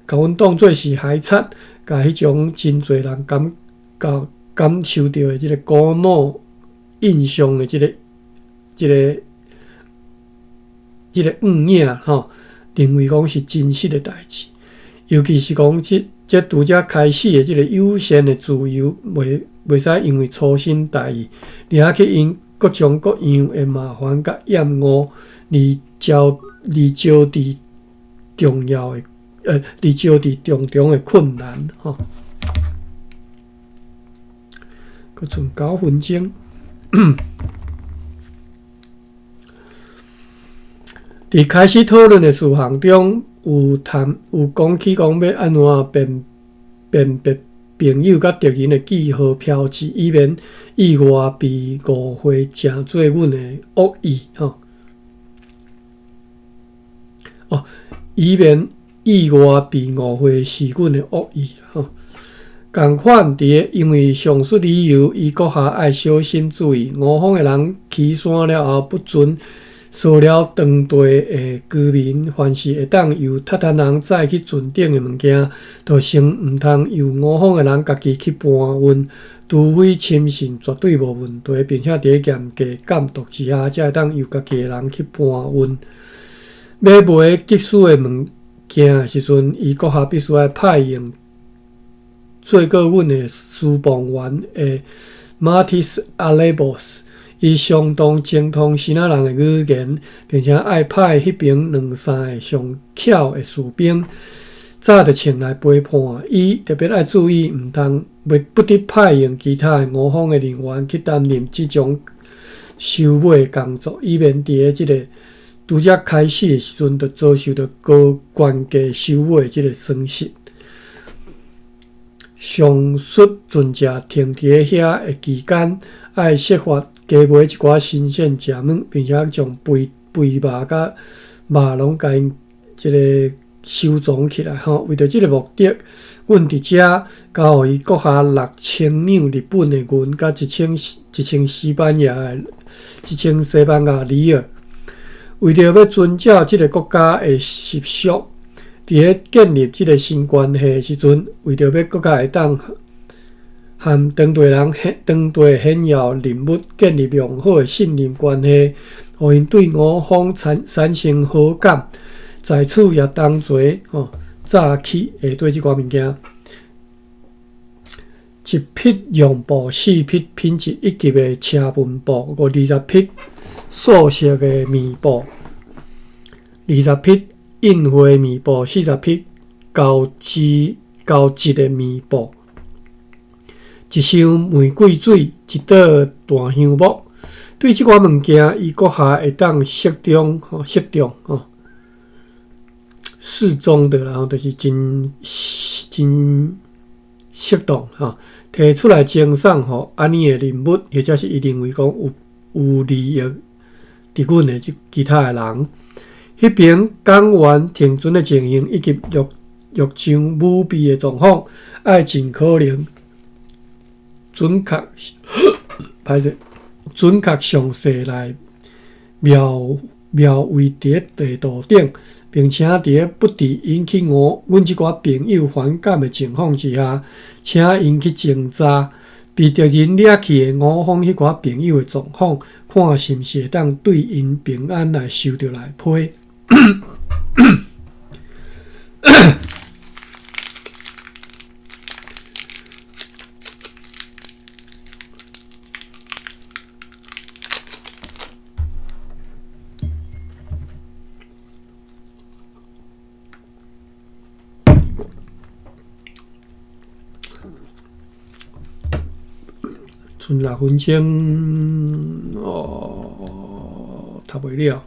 共阮當做是海賊，共彼種真濟人感覺。感受著的這个古老印象的這个陰影吼，認為講是真實的代誌。尤其是講這拄才開始的這个有限的自由，袂使因為粗心大意，而去因各種各樣的麻煩佮厭惡，而招致重要的而招致重重的困難吼。閣剩9分鐘，佇開始討論的事項中，有談有講起講欲按怎辨別朋友佮敵人的記號標誌，以免意外被誤會成做阮的惡意吼。哦，以免意外被誤會是阮的惡意吼。仝款佇个，因為上述理由，伊閣下愛小心注意，吳方的人起山了後，不准騷擾當地的居民，凡是會當由塔坦人載去船頂的物件，就先毋通由吳方的人家己去搬運，除非深信絕對無問題，並且佇嚴格監督之下，才會當由家己的人去搬運。欲賣急需的物件的時陣，伊閣下必須愛派用做過阮的司磅員的馬蒂斯·阿雷博斯，伊相當精通希臘人的語言，並且愛派彼邊兩三个上巧的士兵，早就前來陪伴。伊特別愛注意，毋通不得派用其他的吳方的人員去擔任這種收尾的工作，以免佇个這个拄才開始的時陣就遭受著高懸價收尾的這个損失。上述船隻停佇咧遐的期間，愛設法加買一寡新鮮食物，並且將肥肥肉佮肉攏共𪜶這个收藏起來吼。為著這个目的，阮佇遮交予伊閣下6000兩日本的銀，佮一千西班牙里爾。為著欲遵照這个國家的習俗，佇咧建立這个新關係的時陣，為著欲閣較會當和當地人、當地顯要人物建立良好的信任關係，予𪜶對吳方產生好感，在此也同齊吼早起下底這寡物件：一匹絨布，四匹品質一級的車紋布，20匹素色的棉布，20匹印花棉布，40匹高質的棉布，一箱玫瑰水，一桌大香木。對這寡物件，伊閣下會當適中吼，適中吼，適中的，然後就是真真適當吼，提出來贈送予按呢的人物，或者是伊認為講有利益佇阮的這其他的人。彼邊港灣停船的情形，以及陸藥廠舞弊的狀況，愛盡可能準確，歹勢，準確詳細來描描繪佇咧地圖頂，並且佇咧不致引起我阮這寡朋友反感的情況之下，請𪜶去偵查被敵人掠去的我方彼寡朋友的狀況，看是毋是會當對𪜶平安來收著來批。賰六分鐘，哦，讀袂了。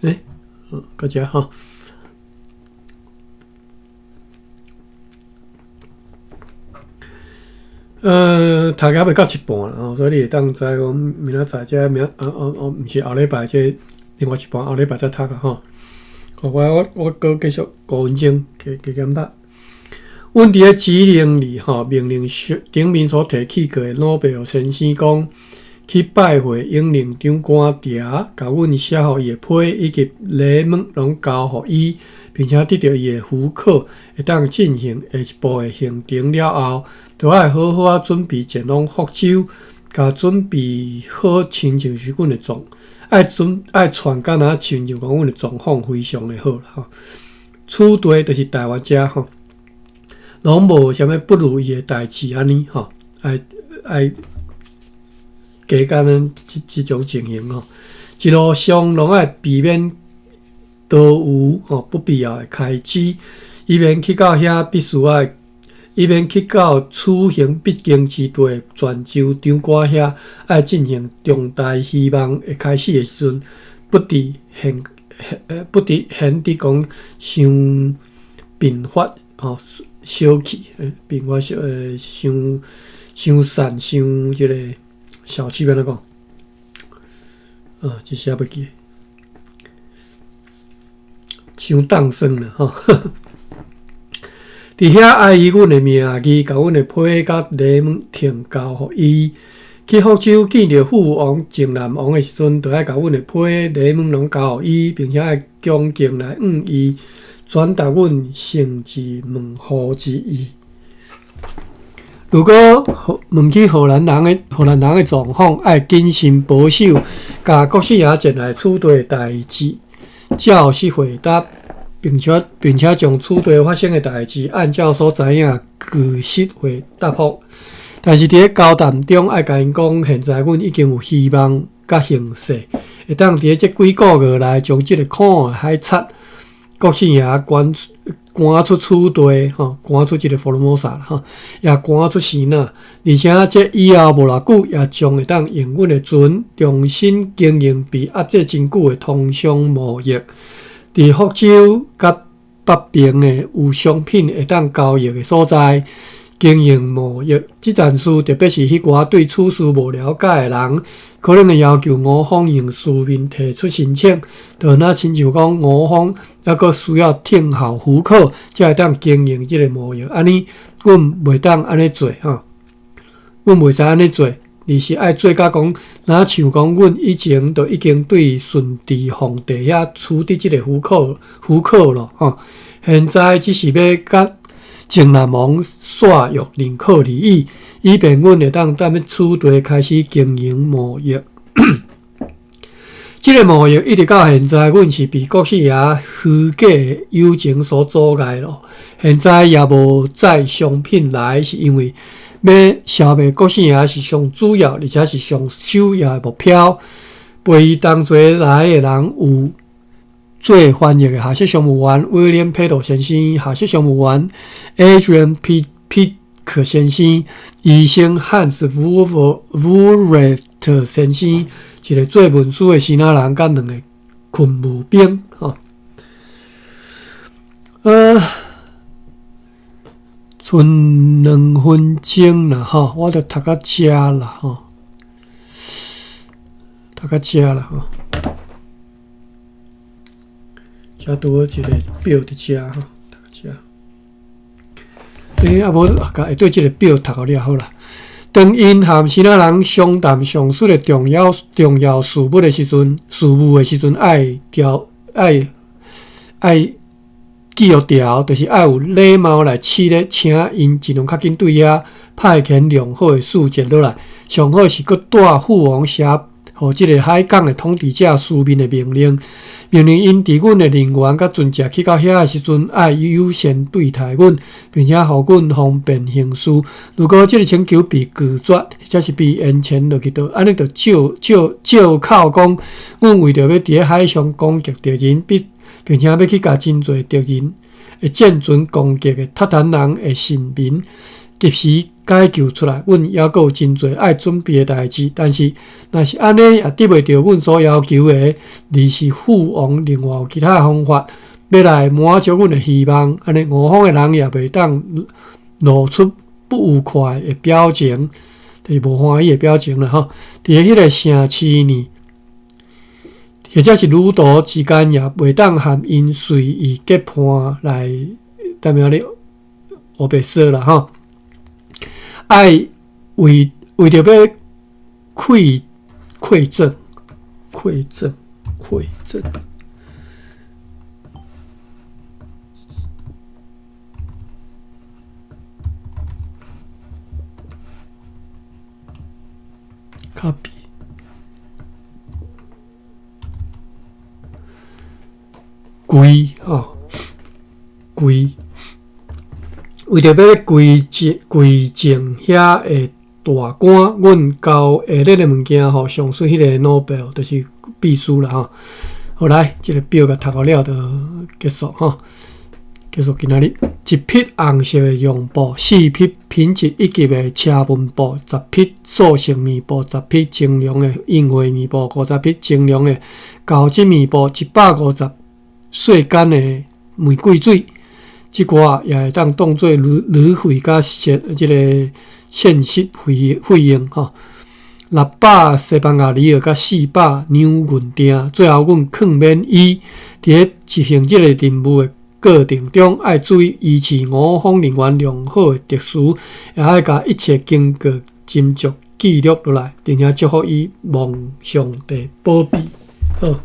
欸，到遮吼。讀猶未到一半啦，吼，所以你會當知講明仔載這明，哦哦哦，毋是後禮拜這另外一半，後禮拜再讀啊，吼。我我我閣繼續五分鐘，加加減讀。阮佇咧指令裡吼，命令頂面所提起過的魯貝爾先生講，去拜會永寧長官邸，共阮寫予伊的批以及禮物攏交予伊，並且得著伊的許可，會當進行下一步的行程了後，就愛好好仔準備前往福州，共準備好親像是阮的狀，愛準愛穿敢若親像講阮的狀況非常的好啦吼。此地就是台灣遮吼，攏無啥物不如意的代誌按呢吼，愛愛加減咱這這種情形吼，一路上攏愛避免多餘吼不必要的開支，以免去到遐必須愛，以免去到此行必經之地的泉州長官遐愛進行重大希望的開始的時陣，不致顯不致顯得講傷頻繁吼小氣，頻繁小傷傷散傷這個小氣欲按怎講？啊，這寫袂記，傷當算啦吼。佇遐愛以阮的名義，共阮的批佮禮物呈交予伊。去福州見著父王靖南王的時陣，就愛共阮的批禮物攏交予伊，並且愛恭敬來向伊轉達阮誠摯問候之意。如果問起荷蘭人的荷蘭人的狀況，愛謹慎保守，共國姓爺前來此地的代誌，照實回答，並且並且將此地發生的代誌按照所知影據實回答覆。但是佇咧交談中，愛共𪜶講，現在阮已經有希望佮形勢，會當佇咧這幾個月內將這個苦的海賊國姓爺趕趕出此地，吼，趕出這個福爾摩沙，吼，也趕出支那，而且這以後無偌久，也將會當用阮的船重新經營被壓制真久的通商貿易。佇福州佮北爿的有商品會當交易的所在經營貿易。這件事特別是彼寡對此事無了解的人，可能會要求我方用書面提出申請，就若親像講我方猶閣需要聽候許可，才會當經營這個貿易。按呢，阮袂當按呢做吼，阮袂使按呢做，而是愛做甲講，若像講阮以前就已經對順治皇帝遐取得這個許可許可咯吼，現在只是欲佮靖南王索欲認可而已，以便阮會當踮此地開始經營貿易。這個貿易一直到現在，阮是被國姓爺虛假的友情所阻礙咯。現在也無載商品來，是因為欲消滅國姓爺是上主要，而且是上首要的目標。陪伊同齊來的人有做翻譯的下屬商務員威廉·佩托先生，下屬商務員 Adrian P. 克先生，醫生漢斯·伍伍瑞特先生，一個做文書的支那人，佮兩個勤務兵。吼，賰2分鐘啦吼，我就讀到遮啦吼，讀到遮啦吼，遮拄好一個表佇遮吼，讀到遮。欸，啊無，共會對這個表讀予了好啦。當𪜶和支那人商談上述的重要事務的時陣，愛調愛愛記錄調，就是愛有禮貌來試咧，請𪜶盡量較緊對遐派遣良好的使節落來。上好是閣帶父王寫予這个海港的統治者書面的命令，命令𪜶佇阮的人員佮船隻去到遐的時陣，愛優先對待阮，並且予阮方便行事。如果這个請求被拒絕，或者是被延遲落去，就按呢就借口講，阮為著欲佇咧海上攻擊敵人，並且欲去共真濟敵人的戰船攻擊的韃靼人的臣民及時解救出來，阮猶閣有真濟愛準備的代誌。但是，若是按呢也得袂著阮所要求的，而是父王另外有其他的方法，欲來滿足阮的希望，按呢吳方的人也袂當露出不愉快的表情，就是無歡喜的表情啦吼。佇彼个城市呢，或者是旅途之間也袂當和𪜶隨意結伴來，踮遐咧烏白說啦吼。愛為著欲饋贈饋贈饋贈，copy 歸吼歸。為著欲歸贈遐的大官，阮交下列的物件予上述彼个 noble，就是秘書啦吼。好來，這个表共讀予了就結束吼。結束今仔日，一匹紅色的絨布，四匹品質一級的車紋布，10匹素色棉布，10匹精良的印花棉布，50匹精良的膠質棉布，150細管的玫瑰水。這寡也會當當做旅費佮這个現實費用吼。600西班牙里爾佮400兩銀鑄，最後阮勸勉伊佇咧執行這个任務的過程中，愛注意維持吳方人員良好的秩序，也愛共一切經過斟酌記錄落來，並且祝福伊蒙上帝保庇。好。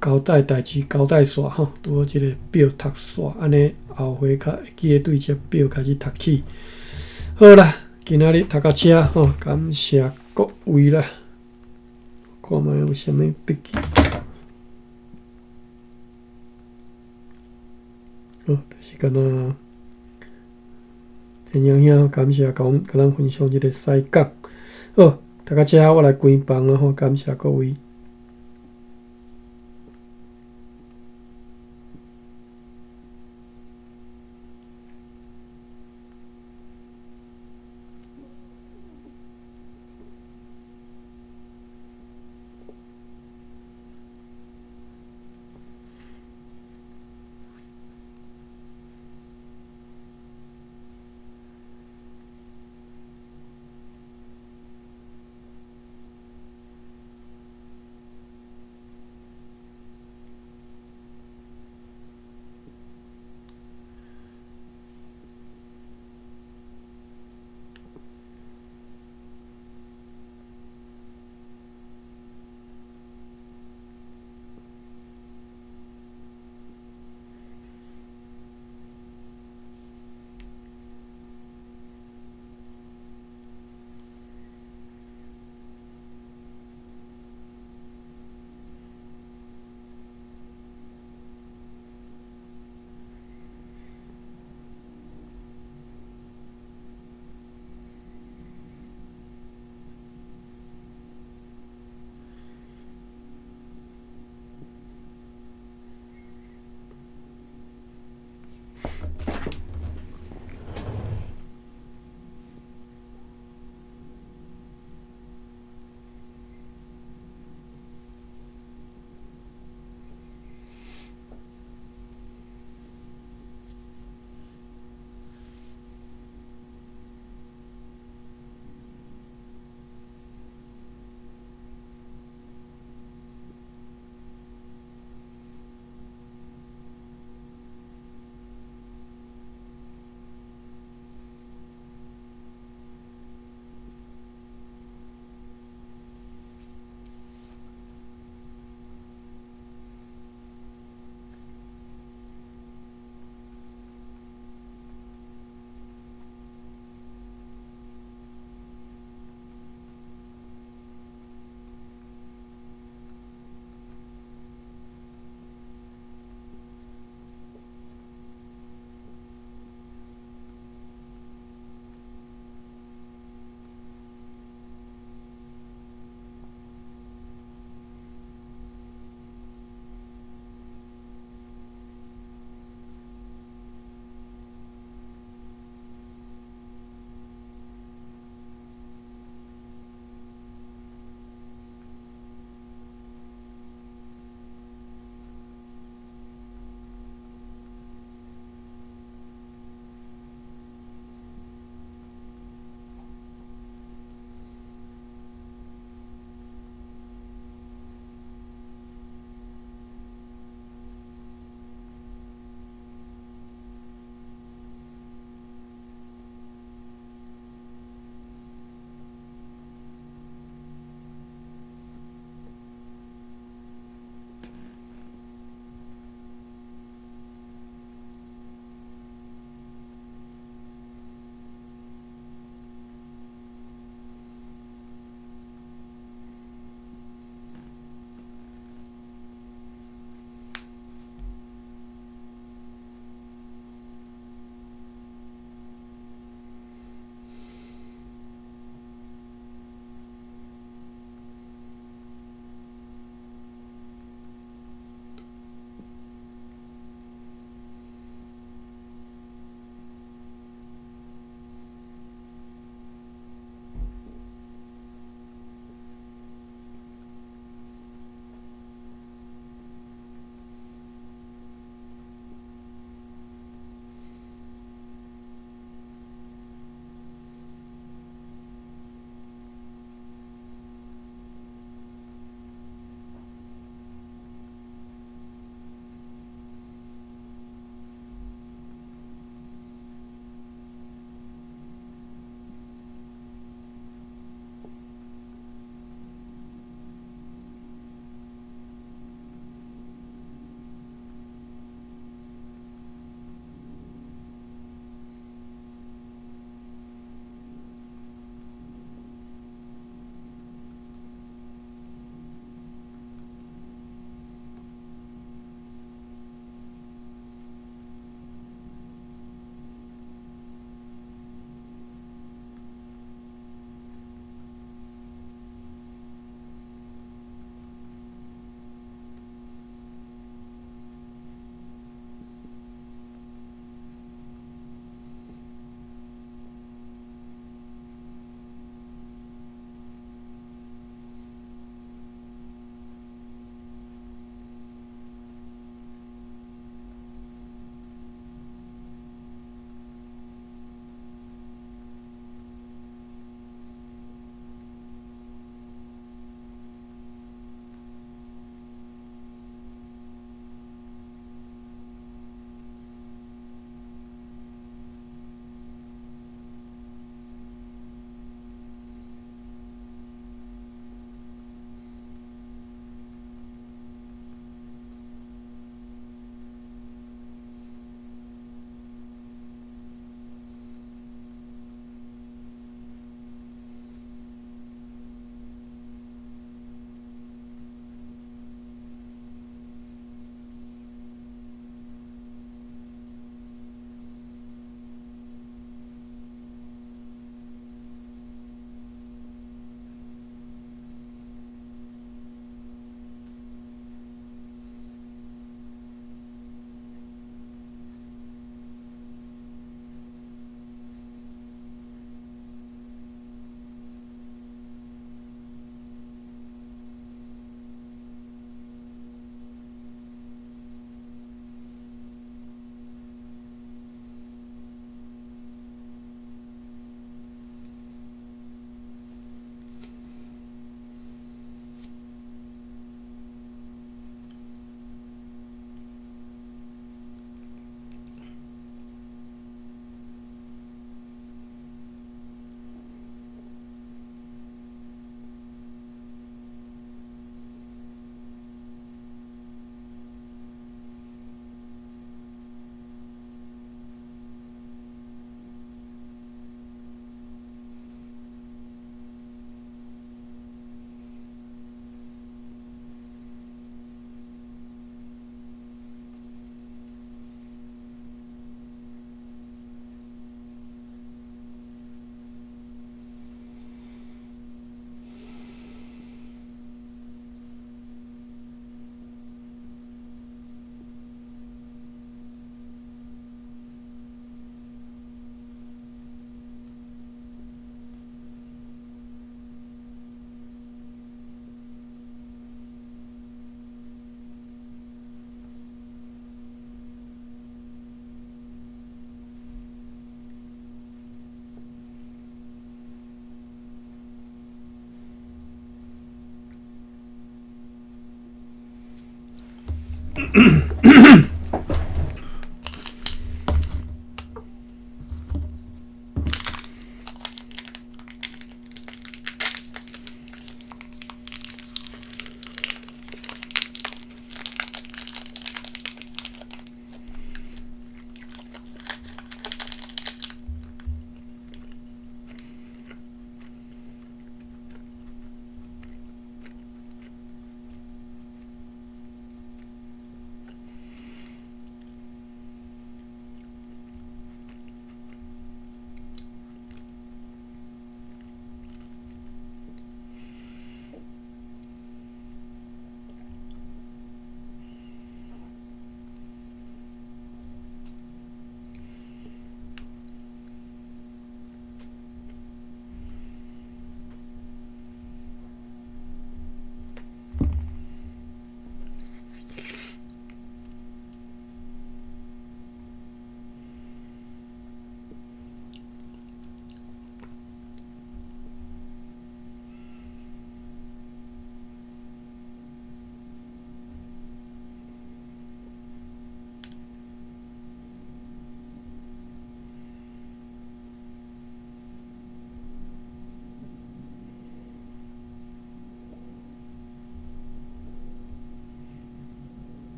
交代代誌交代煞吼，拄好這个表讀煞，按呢後回較會記得對這表開始讀起。好啦，今仔日讀到遮吼，感謝各位啦。看覓有啥物筆記？好，就是敢若天陽兄，感謝共阮共咱分享這个西港。好，讀到遮我來關房了吼，感謝各位。